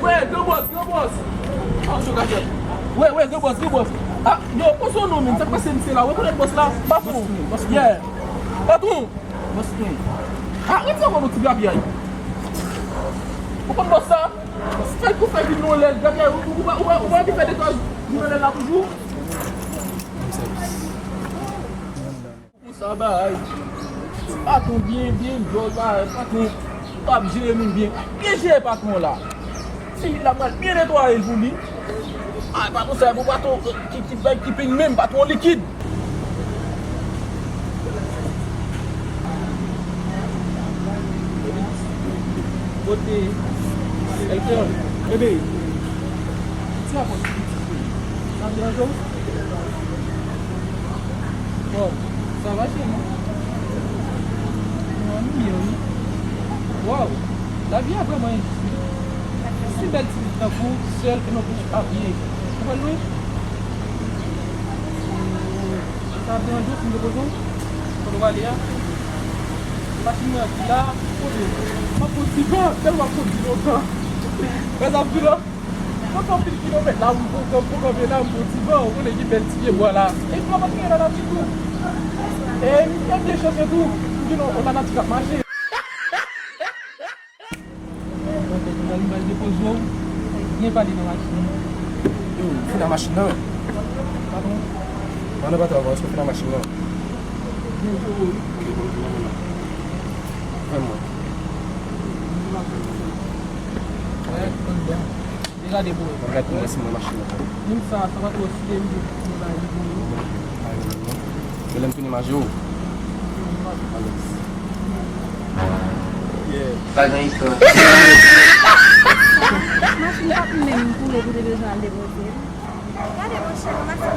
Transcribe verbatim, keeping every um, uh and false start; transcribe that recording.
Hey, gran bòs, gran bòs. Ah, yo kachèt. Wè, wè, gran bòs, gran bòs. Ah, yo, poze w non, men. Sa k pase, misye la? Ou rekonèt bòs la? Patwon. Bòs mwen, bòs mwen. Yeah. Patwon. Bòs mwen. Ah, retire kò w nan ti grapyay. Ou konn bòs sa? Fè kou fè vin nan lè grapyay. Ou, ou, ou, ou, ou pa anvi fè netwayaj vin nan lè la toujou? Konsa bagay. Patwon byen, byen djòl bagay, patwon p ap jere nou byen. Byen jere patwon la. Ti la pral byen netwaye l pou li. Ay, patwon sa e bon patwon ki, ki bay ki ping menm, patwon likid. Kote? Elke? Bebe. Ti apòt. Sa deranje w? Bon, sa va, cheri? Mwen, m byen, wi. Waw, lavi a vrèman enjis, wi. Si bèl ti nèg tankou w, sèl, e nan bouch a vye. Ou konprann mwen? Sa ap deranje w si m depoze w? Kote w prale a? Machin mwen ap vin la, kote? M ap pran ti van, tèlman m ap kondui lontan. Lè sa ap vin la. Mwen fè anpil kilomèt la, m pran, m pran kanpe la, m pran ti van, ou konnen ki bèl ti pye bwa la. E m pa t gen lanati tou. E m gen de chans tou, m gen yon lanati k ap mache. Mwen fè ti zanmi m al depoze w, byen pale nan machin nan. Yo, ou fin a machin nan? Patwon. Mande patwon, èske ou fin a machin nan? Byen jere wi. Ok, bon, fin a machin nan. Fè mwen. Wè, konn bon. Li gade pou ou. Mwen gade pou mwen si mwen machin nan. Moun sa, sa pa twò sou de m pou mwen ba li pou ou. Ay, non, non. Men lè m tounen m a jere w. Alèz. Yeah. Pa gen istwa. Machin pa t menm koulè pou te bezwen al depoze. Gade monchè, machin